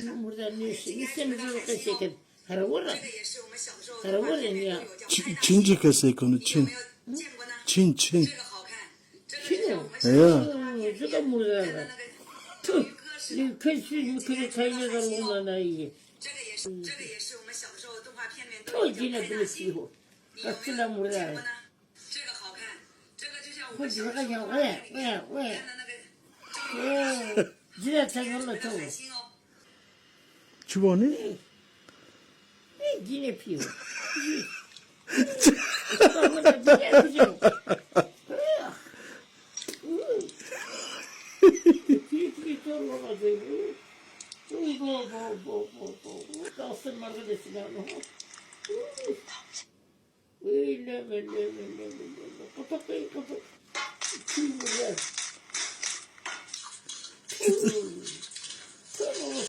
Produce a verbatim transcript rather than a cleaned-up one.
Murda nêşi, nêşi mi zor qesê kerd. Hera were. Hera were ya. Çin, Çinci qesey keno, Çin. Çin, Çin. Çin o. Ya. Zıga murda. Tüh. Kesî mi kere tayne da lona nayi. Tüh, yine bile çiğ o. Kaçına murda. Koy, koy, koy, koy, koy. Cire sen yolla çabuk. Çi vanê? Yine piyo. Bak, bu da yine piyo. Piyo, piyo, çorba da. Bo, bo, bo, bo, bo. Kalsın marka desin abi. Ey, leme, leme, leme, leme. Kapat, ey, kapat. Kim bu ya?